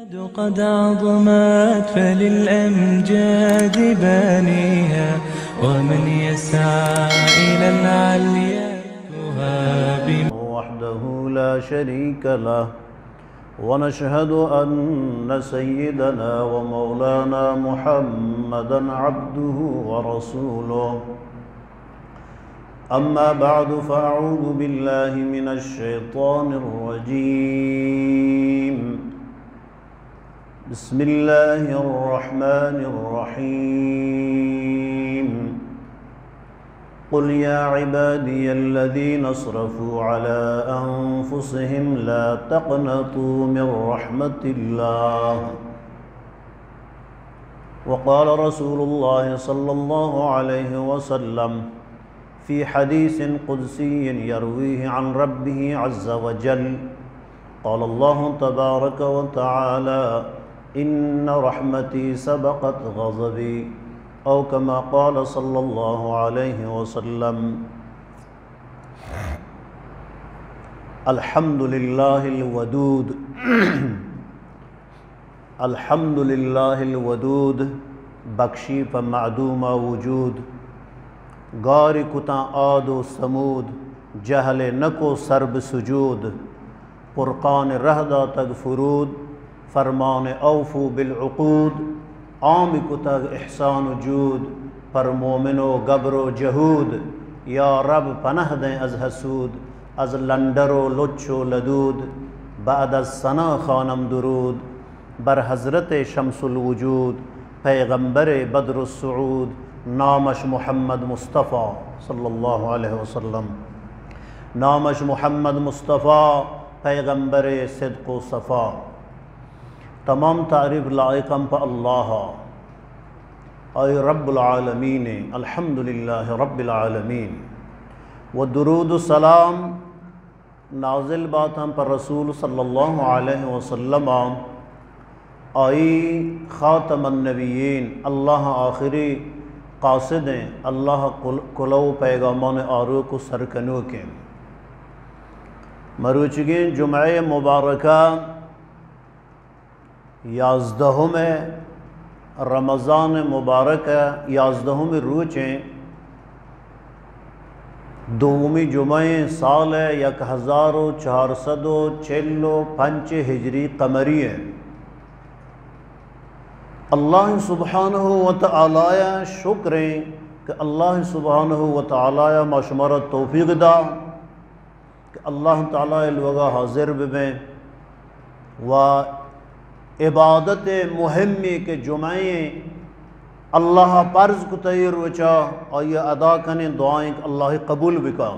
قد عظمت فللأمجاد بانيها، ومن يسعى إلى العليا يهاب. وحده لا شريك له، ونشهد أن سيدنا ومولانا محمدا عبده ورسوله. أما بعد، فأعوذ بالله من الشيطان الرجيم. بسم الله الرحمن الرحيم. قل يا عبادي الذين أسرفوا على أنفسهم لا تقنطوا من رحمة الله. وقال رسول الله صلى الله عليه وسلم في حديث قدسي يرويه عن ربه عز وجل، قال الله تبارك وتعالى: إن رحمتي سبقت غضبي، أو كما قال صلى الله عليه وسلم. الحمد لله الودود. الحمد لله الودود، بخشی پہ معدوما وجود، گاری کتاں عاد و ثمود، جہل نکو سر بہ سجود، فرقان رہ داتگ فرود، فرمان اوفوا بالعقود، عام کتگ احسان و جود، پر مومن و گبر و جہود، یا رب پناہ دیں از حسود، از لنڈر و لچ و لدود، بعد از ثنا خوانم درود، بر حضرت شمس الوجود، پیغمبر بدر السعود، نامش محمد مصطفی صلی اللہ علیہ وسلم، نامش محمد مصطفی، پیغمبر صدق و صفا. تمام تعریف لائقم پہ اللہ، اے رب العالمین، الحمدللہ رب العالمین. و درود و سلام نازل باتاں پہ رسول صلی اللہ علیہ وسلم، آئی خاتم النبیین، اللہ آخری قاصد ایں، اللہ کل-، کلو پیغامان آروک و سرکنوک ایں. مروچگیں جمعہ مبارکہ یازدہم رمضان مبارک ءِ یازدہمی روچ ایں، دومی جمعہ ایں، سال ءِ یک ہزار و چار سد و چل و پنچ ہجری قمری ایں. اللہ سبحانہ و تعالی ءَ شکر ایں کہ اللہ سبحانہ و تعالی ءَ ما شمارا توفیق دا کہ اللہ تعالی ءِ لوگا حاضر ببیں و عبادت مہمی کہ جمعہ ایں، اللہ پرز کتئی روچا، آئی ادا کنیں، دعائیں کہ اللہ قبول بکا.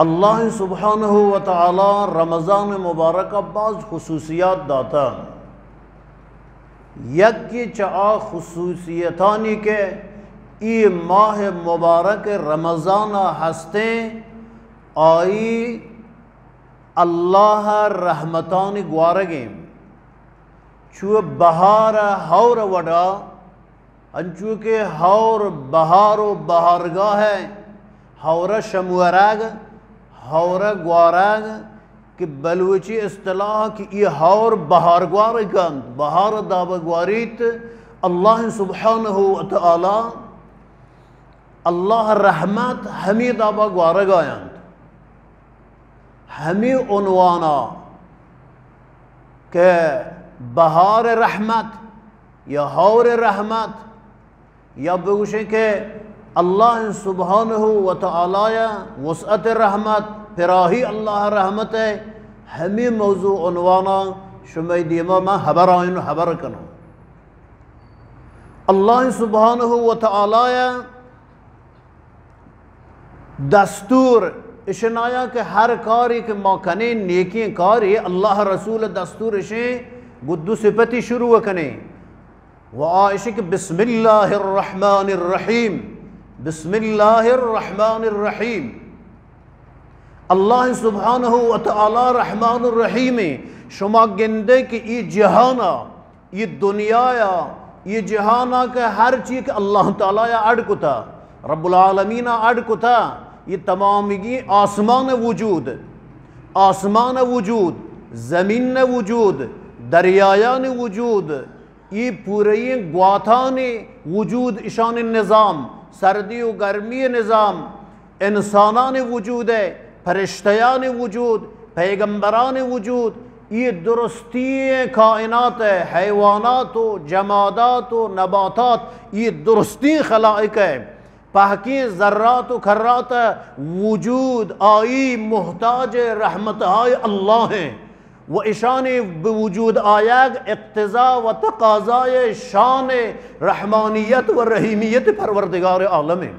اللہ سبحانہ و تعالی رمضان مبارک ءَ باز خصوصیات داتا. یکے چہ آ خصوصیتانی کہ اے ماہ مبارک رمضان ءَ ہستیں، آئی اللہ رحمتانی گوارگیں. چو بہار ءِ ہور ءِ وڑا، انچو کہ ہور بہار و بہارگاہ ءِ، ہور ءَ شمورگ، ہور ءَ گوارگ، کہ بلوچی اصطلاح کہ اے ہور بہار گوارگ انت، بہار ءِ داب ءَ گواریت، اللہ سبحانہ و تعالی، اللہ رحمت ہمے داب ءَ گوارگ ءَ انت. ہمے عنوان ءَ کہ بہار رحمت یا ہور رحمت، یا بگوشیں کہ اللہ سبحانہ و تعالی ءِ وسعت رحمت، پراہی اللہ رحمت ءِ، ہمے موضوع عنوان ءَ شمئے دیما من ہبر آئین و ہبر کنوں. اللہ سبحانہ و تعالی ءِ دستور اشنایا کہ ہر کاری کہ ما کنیں، نیکیں کاری، اللہ رسول دستور اشیں، گو دو صفتی شروع کنیں. و آ اشی کہ بسم اللہ الرحمن الرحیم، بسم اللہ الرحمن الرحیم. اللہ سبحانہ و تعالی رحمان الرحیم ایں. شما گندے کہ اے جہانا، اے دنیایا، اے جہانا کہ ہر چی کہ اللہ تعالی ءَ اڈ کتا، رب العالمین ءَ اڈ کتا، اے تمامگی آسمان وجود، آسمان وجود، زمین ءِ وجود، دریایانی وجود، اے پورئیں گواتانی وجود، اشانی نظام، سردی و گرمی نظام، انسانانی وجود ءِ، پرشتیانی وجود، پیغمبرانی وجود، اے درستیں کائنات ءِ حیوانات و جمادات و نباتات، اے درستیں خلائق ءِ پہکیں ذرات و کرات ءِ وجود، آئی محتاج رحمتہائے اللہ ایں و اشانی بہ وجود آیگ اقتضا و تقاضائے شان رحمانیت و رحیمیت پروردگار عالم ایں۔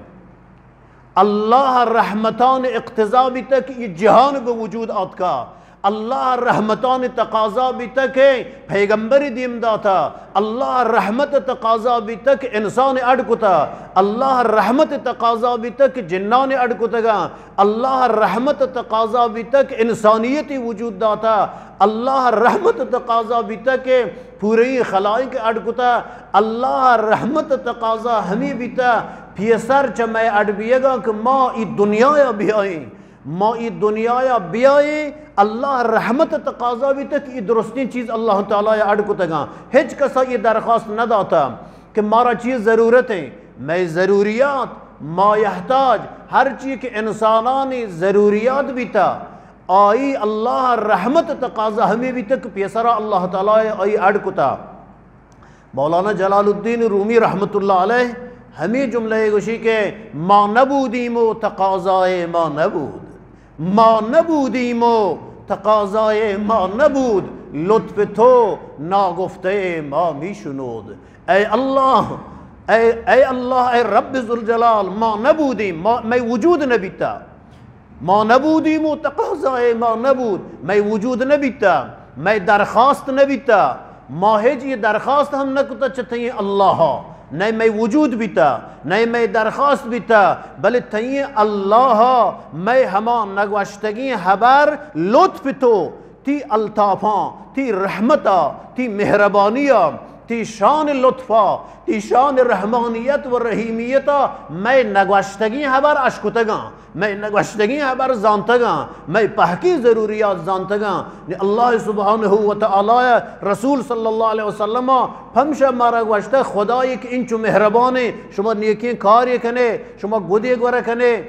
اللہ رحمتان اقتضا بیتگ کہ اے جہان بہ وجود آتکا۔ اللہ رحمتان تقاضا بیتگ کہ پیغمبر دیم داتا۔ اللہ رحمت تقاضا بیتگ کہ انسان اڈ کتا۔ اللہ رحمت تقاضا بیتگ کہ جنان اڈ کتگا۔ اللہ رحمت تقاضا بیتگ کہ انسانیت وجود داتا۔ اللہ رحمت تقاضا بیتگ کہ پورئی خلائق اڈ کتا۔ اللہ رحمت تقاضا ہمے بیتا، پیسر چہ مئے اڈ بیگا کہ ما ای دنیایا بیائیں، ما ای دنیایا بیائیں۔ اللہ رحمت تقاضا بیتا کہ ای درستیں چیز اللہ تعالی اڈ کتگاں۔ ہچ کسا ای درخواست نہ داتا کہ مارا چی ضرورت ایں۔ مئے ضروریات، ما یحتاج، ہر چی کہ انسانانی ضروریات بیتا، آئی اللہ رحمت تقاضا ہمے بیتا کہ پیسرا اللہ تعالی آئی اڈ کتا۔ مولانا جلال الدین رومی رحمت اللہ علیہ ہمے جملہ گوشی کہ ما نبودیم و تقاضائے ما نبود، ما نبودیم و تقاضائے ما نبود، لطف تو ناگفتہ ما می‌شنود۔ اے اللہ، اے، اے اللہ، اے رب ذوالجلال، ما نبودیم، ما، مئے وجود نبیتا۔ ما نبودیم و تقاضائے ما نبود، مئے وجود نبیتا، مئے درخواست نبیتا، ما ہچ ای درخواست ہم نکتا چہ تئیں اللہ، نئے مئے وجود بیتا، نئے مئے درخواست بیتا، بلے تئیں اللہ مئے ہما نگوشتگیں ہبر لطف تو، تی الطافاں، تی رحمتا، تی مہربانیا، تی شان لطفا، تی شان رحمانیت و رحیمیتا مئے نگوشتگیں ہبر اشکتگاں، مئے نگوشتگیں ہبر زانتگاں، مئے پہکیں ضروریات زانتگاں۔ نی اللہ سبحانہ و تعالی رسول صلی اللہ علیہ وسلم پمشا مارا گوشتہ، خدائے کہ انچو مہربانے، شما نیکیں کارے کنے، شما گدے گورہ کنے،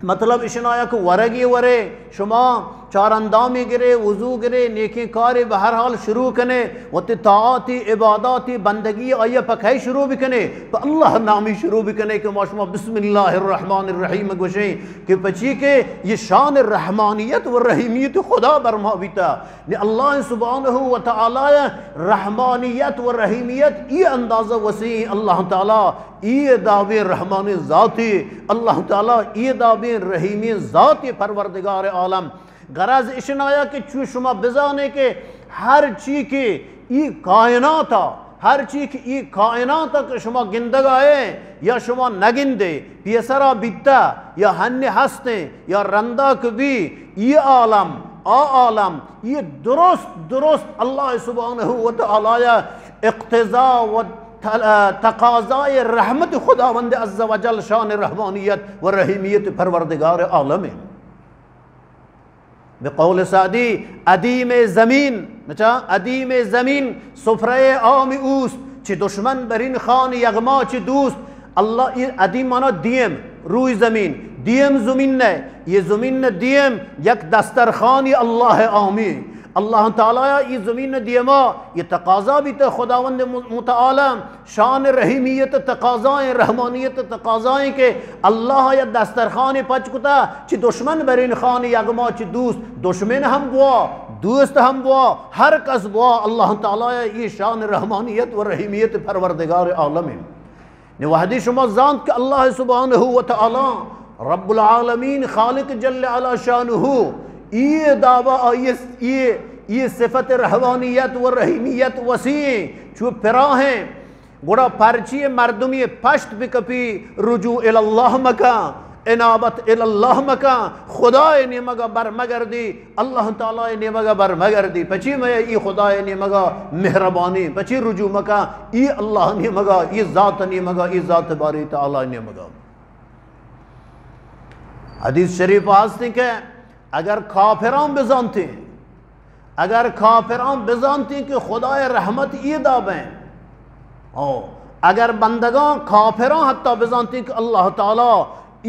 مطلب اشنایا کہ ورگی ورے، شما چار اندامی گرے، وضو گرے، نیکیں کارے بہر حال شروع کنے، وتی طاعاتی، عباداتی، بندگی آیا پہ کئی شروع بکنے؟ پہ اللہ نامی شروع بکنے کہ ما شما بسم اللہ الرحمن الرحیم گوشیں کہ پچی کہ یہ شان رحمانیت و رحیمیت خدا برما بیتا۔ نی اللہ سبحانہ و تعالی رحمانیت و رحیمیت ای اندازہ وسیع، اللہ تعالی ای دابیں رحمانیں ذاتے، اللہ تعالی ای دابیں رحیمیں ذاتے پروردگار عالم۔ غرض اشنایا کہ چو شما بزانے کہ ہر چی کہ ای کائناتا، ہر چی کہ ای کائناتا کہ شما گندگائے یا شما نگندے، پیسرا بیتا یا ہنی ہستیں یا رندا کہ بی، ای عالم، آ عالم، ای درست، درست اللہ سبحانہ و تعالی اقتضا و تل-، تقاضائے رحمت خداوند عز و جل شان رحمانیت و رحیمیت پروردگار عالم ایں۔ بہ قول سعدی، ادیم زمین، بچا، ادیم زمین سفرۂ عام اوست، چہ دشمن برین خوان یغما چہ دوست۔ اللہ، یہ ادیم مانا دیم، روی زمین، دیم زمین نہ، یہ زمین نہ دیم، یک دسترخوانی اللہ عامی۔ اللہ تعالی یہ زمین نہ دیما، یہ تقاضا بیتا خداوند م-، متعالی۔ شان رحیمیت تقاضائیں، رحمانیت تقاضائیں کہ اللہ یا دسترخوان پچ کتا، چہ دشمن برین خوان یغما چہ دوست، دشمن ہم بوا، دوست ہم بوا، ہر کس بوا، اللہ تعالی یہ شان رحمانیت و رحیمیت پروردگار عالم ایں۔ نی وہدی شما زانت کہ اللہ سبحانہ و تعالی رب العالمین خالق جل علی شانہ ای دابا آئی، ای، ای صفت رحمانیت و رحیمیت وسیع ایں، چو پراہیں۔ گڑا پرچی مردمی پشت بکپی، رجوع الی اللہ مکن، انابت الی اللہ مکن، خدائے نیمگا بر مگردی، اللہ تعالی نیمگا بر مگردی۔ پچی مئے ای خدائے نیمگا مہربانی، پچی رجوع مکن، ای اللہ نیمگا، ای ذات نیمگا، ای ذات باری تعالی نیمگا۔ حدیث شریف ہستیں کہ اگر کافراں بزانتیں، اگر کافراں بزانتیں کہ خدائے رحمت اے دابیں، او اگر بندگاں کافراں حتی بزانتیں کہ اللہ تعالی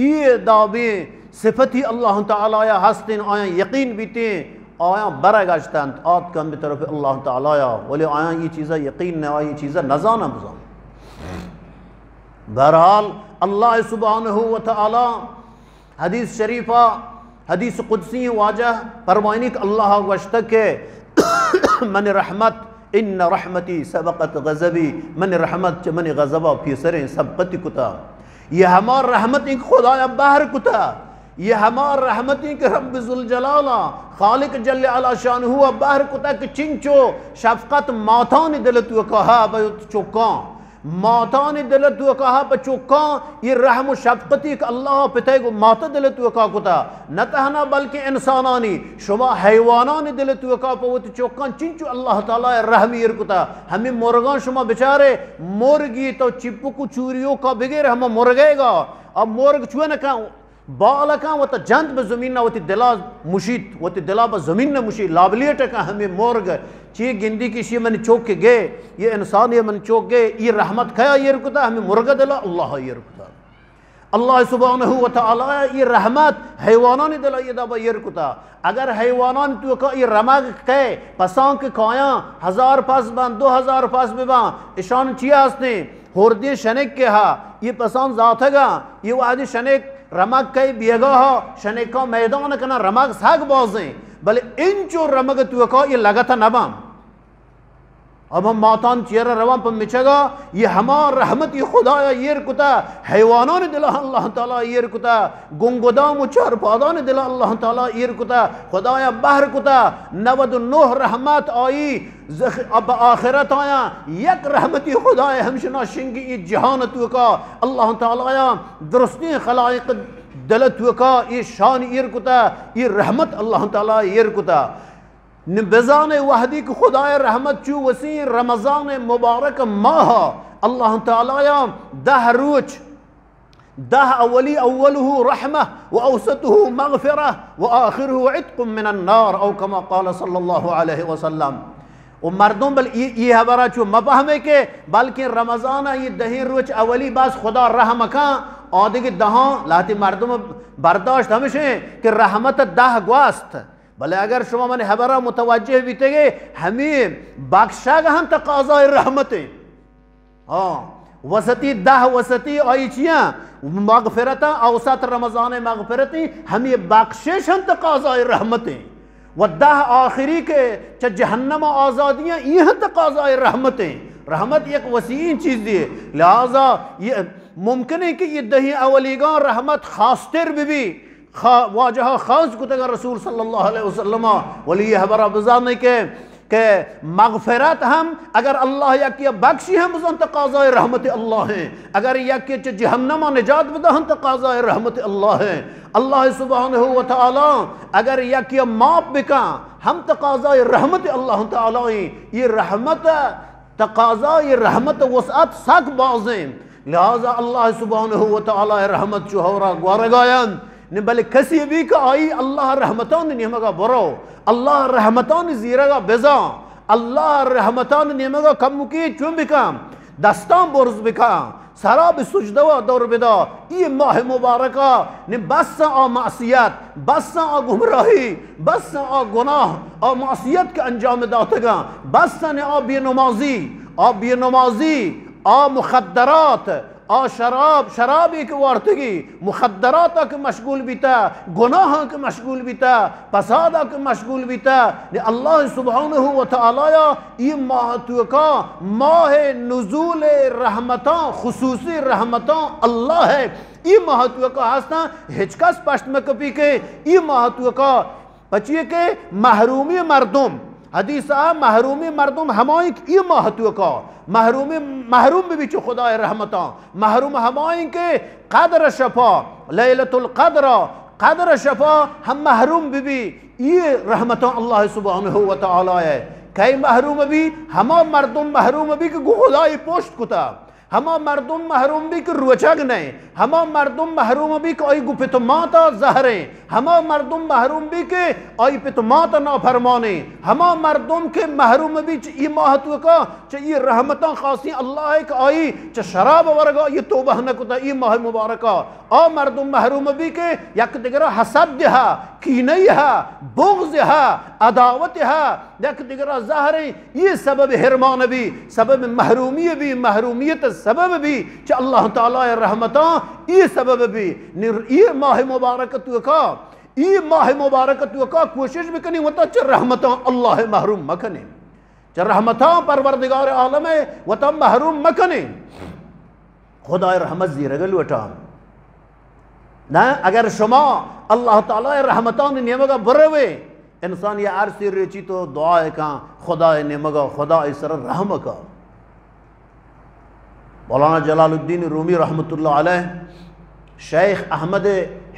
اے دابیں صفتی اللہ تعالی یا ہستیں، آیاں یقین بیتیں، آیاں برگشتنت، آتکن بہ طرف اللہ تعالی یا، ولی آیاں اے چیزا یقین نہ، آیاں اے چیزا نزاناں بزان۔ بہرحال، اللہ سبحانہ و تعالی حدیث شریفہ، حدیث قدسی واجہ فرمائنی کہ اللہ گوشتہ کہ من رحمت، ان رحمتی سبقت غضبی، من رحمت چہ من غضبا پیسریں سبقتی کتا۔ یہ ہما رحمت انت کہ خدایا بہر کتا، یہ ہما رحمت انت کہ رب ذوالجلالا، خالق جل علی شانہ بہر کتا کہ چنچو شفقت ماتانی دل توکا ہا بہ چکاں، ماتانی دل توکا ہا پہ چکاں، یہ رحم و شفقتی کہ اللہ پتئے گو مات دل توکا کتا، نہ تہنا بلکہ انسانانی، شما حیوانانی دل توکا پہ وتی چکاں چنچو اللہ تعالی رحم ایر کتا۔ ہمیں مرگاں شما بچارے، مرگی تو چپک و چوریوکا بگیر، ہما مرگے گا، اب مرگ چونکا بالکاں وتا جنت بہ زمین، وتی دلا مشیت، وتی دلا بہ زمین مشیت، لابلیٹ کاں ہمیں مرگ، چی گندی کہ شی من چوک گے، یہ انسان یہ من چوک گے، یہ رحمت کیا ایر کتا؟ ہمیں مرگ دلا اللہ ایر کتا۔ اللہ سبحانہ و تعالی یہ رحمت حیوانانی دلا یہ دابا ایر کتا۔ اگر حیوانان توکا یہ رمگ کئے، پسان کہ کایاں، ہزار پس بان، دو ہزار پس ببان، اشان چی ہستیں؟ ہردیں شنک کہ ہا، یہ پسان زاتگا، یہ وہدی شنک رمگ کئی بیگاہا، شنکاں میدان کناں، رمگ سک بازیں، بلے انچو رمگ توکا یہ لگت نباں۔ اب ہم ماتان چیرا روان پہ مچگا، یہ ہما رحمت یہ خدایا ایر کتا، حیوانان دلا اللہ تعالی ایر کتا، گنگدام و چارپادان دلا اللہ تعالی ایر کتا، خدایا بہر کتا، نود و نہ رحمت آئی زخ-، اب آخرت آیا، یک رحمتی خدای ہمشنا شنگی ای جہان توکا، اللہ تعالی آیا درستیں خلائق دل توکا ای شان ایر کتا، ای رحمت اللہ تعالی ایر کتا۔ نی بزانے وہدی کہ خدای رحمت چو وسیع رمضان مبارک ماہ اللہ تعالی آیا دہ روچ، دہ اولی، اوله رحمة وأوسطه مغفرة وآخره عتق من النار، أو كما قال صلى الله عليه وسلم۔ و مردم بل ای، ای حبرا چو مفہمے کہ بلکہ رمضان یہ دہیں روچ اولی بس خدا رحم کاں، آدگہ دہاں لہتی مردم برداشت ہمشیں کہ رحمت دہ گواست۔ بلے اگر شما من حبرا متوجہ بیتگے، ہمیں بخشگ ہم تقاضای رحمتیں۔ ہاں، وسطی، دہ وسطی آئی چیاں؟ مغفرتاں، اوسط رمضان مغفرتیں، ہمیں بخشش ہم تقاضای رحمتیں۔ و دہ آخری کہ چہ جہنم آزادیاں، یہ ہم تقاضای رحمتیں۔ رحمت یک وسیعیں چیزے۔ لہذا یہ ممکن ہے کہ یہ دہیں اولیگاں رحمت خاصتر بہ بی، خا-، واجہ خاص کتگ رسول صلی اللہ علیہ وسلم، ولی یہ حبرہ بزانے کہ، کہ مغفرت ہم اگر اللہ یکی بخشی ہم بزان تقاضای رحمت اللہ ہیں، اگر یکی چہ جہنم نجات بدا ہم تقاضای رحمت اللہ ہیں۔ اللہ سبحانہ و تعالی اگر یکی معاف بکا ہم تقاضای رحمت اللہ تعالی ہیں۔ یہ رحمت تقاضا، یہ رحمت وسعت سک بازیں۔ لہذا اللہ سبحانہ و تعالی رحمت چو ہورا گوارگایان۔ نی بلے کسی بھی کہ آئی اللہ رحمتان نیمگا برو، اللہ رحمتان زیرگا بزا، اللہ رحمتان نیمگا کمکی چون بکن، دستان برز بکن، سرا بہ سجدہ و دور بدا، ای ماہ مبارکہ نی بس آ معصیت، بس آ گمراہی، بس آ گناہ، آ معصیت کہ انجام داتگاں، بس نی آ بے نمازی، آ بے نمازی، آ مخدرات، آ شراب، شرابی کہ وارتگی، مخدرات کہ مشغول بیتا، گناہ کہ مشغول بیتا، فساد کہ مشغول بیتا، نی اللہ سبحانہ و تعالی ای ماہ توکا ماہ نزول رحمتاں، خصوصی رحمتاں اللہ ہے۔ ای ماہ توکا ہستاں، ہچ کس پشت مکپی کہ ای ماہ توکا پچی کہ محرومی مردم، حدیث آ محرومی مردم ہمائیں کہ ای ماہ توکا محرومی، محروم بہ بی چو خدای رحمتاں، محروم ہمائیں کہ قدر شپا، لیلۃ القدر، قدر شپا ہم محروم بہ بی۔ یہ رحمتاں اللہ سبحانہ و تعالی ہے۔ کئی محروم بی؟ ہما مردم محروم بی کہ گو خدای پشت کتا۔ ہما مردم محروم بی کہ روچگ نئے، ہما مردم محروم بی کہ آئی گو پت و ماتا زہریں، ہما مردم محروم بی کہ آئی پت و ماتا نافرمانیں، ہما مردم کہ محروم بی چہ ای ماہ توکا، چہ ای رحمتاں خاصی اللہ ہے کہ آئی چہ شراب ورگا یہ توبہ نہ کتا ای ماہ مبارکا، آ مردم محروم بی کہ یک دگرا حسد ہا، کینہ ہا، بغض ہا، عداوت ہا، یک دگرا زہریں، یہ سبب حرمان بی، سبب محرومی بی، محرومیت سبب بی، چہ اللہ تعالی رحمتاں یہ سبب بی۔ نر یہ ماہ مبارک توکا، یہ ماہ مبارک توکا کوشش بکنی وتا چہ رحمتاں اللہ محروم مکنی، چہ رحمتاں پروردگار عالم وتا محروم مکنی۔ خدای رحمت زیرگ لوٹاں۔ نہ، اگر شما اللہ تعالی رحمتان نیمگا بروے، انسان یہ عرصی ریچی تو دعا کن، خدای نیمگا، خدای سر رحم کا۔ مولانا جلال الدین رومی رحمت اللہ علیہ، شیخ احمد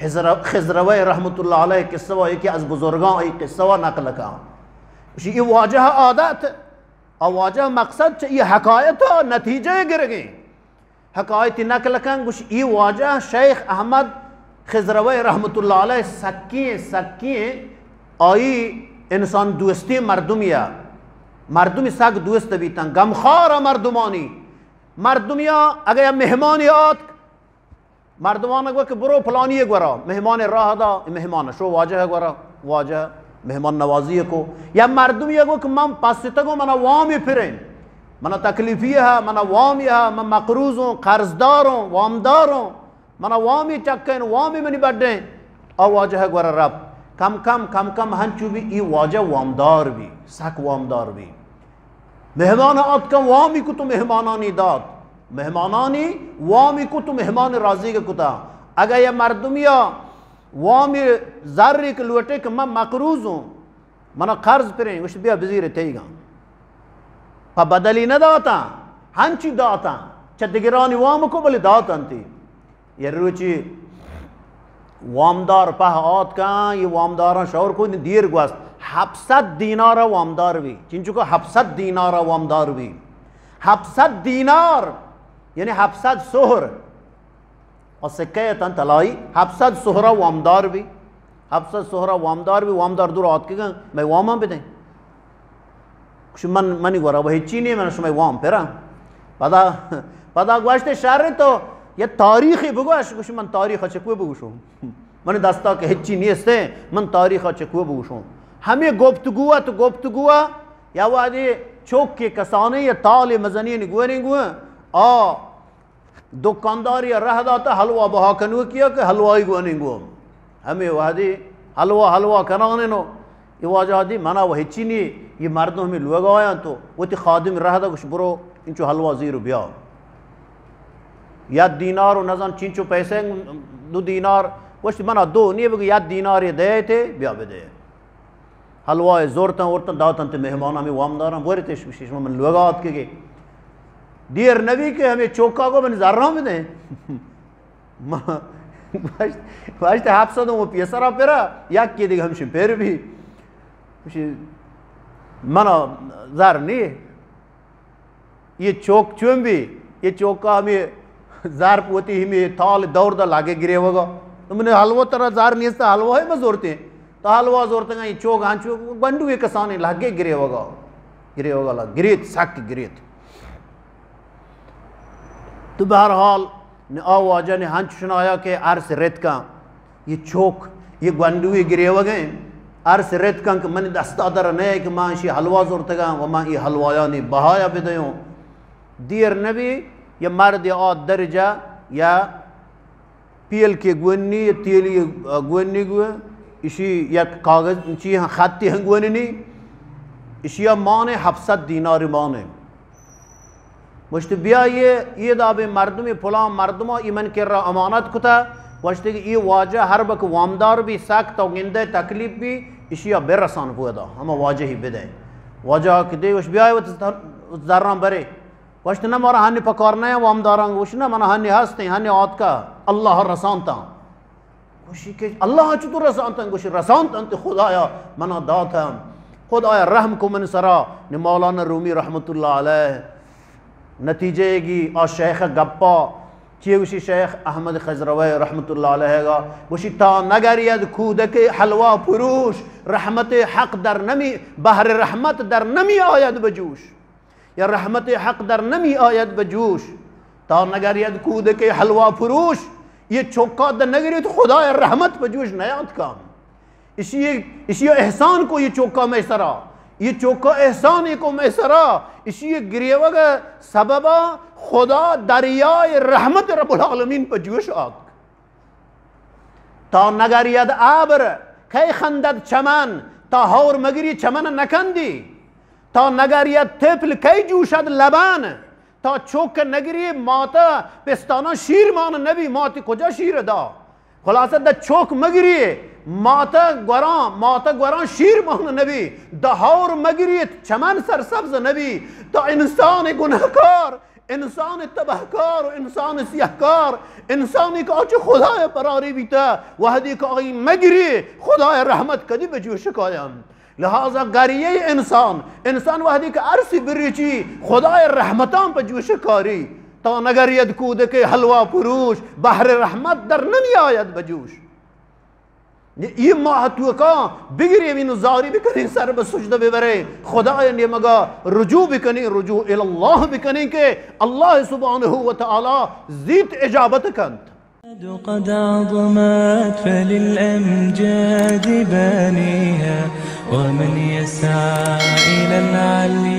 خضر-، خضروی رحمت اللہ علیہ قصہ و یکی از بزرگان ای قصہ و نقل کا۔ اسی یہ واجہ عادت، آ واجہ مقصد چہ یہ حکایت نتیجہ گرگیں۔ حکایتی نقل کن گوش ای واجہ شیخ احمد خضروی رحمت اللہ علیہ سکیں، سکیں آئی انسان دوستی مردمی، مردمی سک دوست بیتن، غمخوار مردمانی، مردمی اگہ مہمانی آتک، مردمان گو کہ برو پلانی گورا، مہمان راہ دا، مہمان شو واجہ گورا، واجہ مہمان نوازی کو، یا مردمی گو کہ من پستگو منا وامی پرین، منا تکلیفی ہے، منا وامی ہے، من مقروض ہوں، قرض دار ہوں، وامدار ہوں، منا وامی چکین، وامی منی بڈین۔ آ واجہ گورا رب کم کم کم کم ہنچو بی ای واجہ وامدار بی، سک وامدار بی۔ مہمان آتکاں وامی کت و مہمانانی دات۔ مہمانانی وامی کت و مہمان راضی کتا۔ اگہ یا مردمیا وامی زری کہ لوٹے کہ من مقروض ہوں، منا قرض پریں، گوشت بیا بزیر تیگاں۔ پہ بدلی نہ داتاں، ہنچی داتاں، چہ دگرانی وام کو بلے داتاں تی۔ یہ روچی وامدار پہ آتکاں، یہ وامداراں شور کو دیر گوست۔ ہپت سد دینار وامدار بی۔ چنچو کہ ہپت سد دینار وامدار بی۔ ہپت سد دینار، یعنی ہپت سد سہر۔ اور سکہ تن طلائی، ہپت سد سہرا وامدار بی۔ ہپت سد سہرا وامدار بی، وامدار دور آتکگاں، میں وامان بدیں۔ گوشی، من، منی گورا و ہچی نی، من شمئے وام پرا۔ پدا، پدا گوشت، شر تو یہ تاریخی بگوش۔ گوشی، من تاریخ چکوے بگوشوں؟ منی دستا کہ ہچی نیست، من تاریخ چکوے بگوشوں؟ ہمیں گفتگو ات، گفتگو یا وادی چوک کے کسانے یا تال مزنین گونے گو، آ دکانداری رہ داتا حلوا بہا کنوکیا کہ حلوائی گوانیں گو۔ ہمیں وہدی حلوا، حلوا کنانیں نو۔ یہ واجہ دی منا و ہچی نی، یہ مردم ہمیں لوگ آیاں تو وتی خادم رہ دا گوش برو انچو حلوا زیر و بیا۔ یا دینار و نزان چینچو پیسے، دو دینار، گوشت منا دو نی بگو یا دینار دے تے بیا بدے۔ حلوائے زورتاں، ورتاں، داتاں تے مہماناں، ہمیں وامداراں، بورے تے شما من لوگا آتکگے۔ دیر نبی کہ ہمیں چوکا گو من زراں بدیں۔ ما گوشت، گوشت، ہپت سد و پیسرا پرا، یک کے دیگه ہمشن پیر بی۔ گوشی، منا زر نی۔ یہ چوک چون بی، یہ چوکا ہمیں زار پوتی ہمیں تال دور دا لاگے گریوگا۔ تو من حلوہ ترا زار نیستا، حلوہ ہے میں زورتے۔ تو حلوہ زورتگا، یہ چوک ہنچو گنڈو یہ کسانے لاگے گریوگا۔ گریوگا لا، گریت، سک گریت۔ تو بہرحال، نہ آ واجہ نے ہنچ شنایا کہ عرض رتکاں۔ یہ چوک، یہ گونڈوی گریوگیں، عرض رتکاں کہ منی دستا در نئے کہ ما اشی حلوا زرتگاں و ما ای حلوایانی بہایا بدیوں۔ دیر نبی، یہ مرد آ درجہ یا پیل کے گونی، تیلی گونی گو، اشی یک کاغذ چی ہاں خطی ہاں گونی نی، اشیا مانے ہپت سد دینار مانے۔ گوشت، بیا یہ، یہ دابیں مردمی پلان مردما ای من کرا امانت کتا، گوشتے کہ یہ واجہ ہر بک وامدار بی، سک تو گندے تکلیف بی، اشیا برسان بودا، ہما واجہی بدے۔ واجہ کہ دے، گوشت، بیا وت زراں برے۔ گوشت، نہ مارا ہنی پکار نہ وامداراں، گوشت، نہ منا ہنی ہستیں، ہنی آتکا، اللہ رسانتا۔ گوشی کہ اللہ چطور رسانتن؟ گوشی رسانتن تے خدایا منا داتن، خدایا رحم کو من سرا۔ نی مولانا رومی رحمت اللہ علیہ نتیجہ گی آ شیخ گپا چی گوشی؟ شیخ احمد خضروی رحمت اللہ علیہ گا گوشی: تا نگرید کودک حلوا فروش، رحمت حق در نمی، بحر رحمت در نمی آید بجوش، یا رحمت حق در نمی آید بجوش. تا نگرید کودک حلوا فروش، یہ چوکا در نگرید، خدای رحمت بجوش نیاد کام. اشی، اشی احسان کو یہ چوکا مئے سرا، یہ چوکا احسان کو مئے سرا. اشی گریوگ سببا خدا دریائے رحمت رب العالمین پہ جوش آتک. تا نگرید ابر کئے خندد چمن، تا ہور مگری چمن نکندی. تا نگرید طفل کئے جوشد لبن، تا چوک نگری ماتا پستانا شیر مان نبی، ماتی کجا شیر دا؟ خلاصہ دا چوک مگری ماتا گوران، ماتا گوران شیر مان نبی، دا ہور مگری چمن سرسبز نبی. تا انسان گناہکار، انسان تباہکار و انسان سیاہکار، انسانی کہ آ چہ خدای پراری بیتا، وہدی کہ آئی مگری، خدای رحمت کدی بجوش کایان. لہذا گریہ انسان، انسان وہدی کہ ارسی بریچی، خدای رحمتان پہ جوش کاری. تا نگرید کودک حلوا فروش، بحر رحمت در نمی آید بجوش. یہ ماہ توکا بگریمین و زاری بکنین، سر بہ سجدہ ببرین، خدای نیمگا رجوع بکنین، رجوع الی اللہ بکنین کہ اللہ سبحانہ و تعالی زیت اجابت کنت. قد عظمت فللأمجاد بانيها، ومن يسعى إلى العلي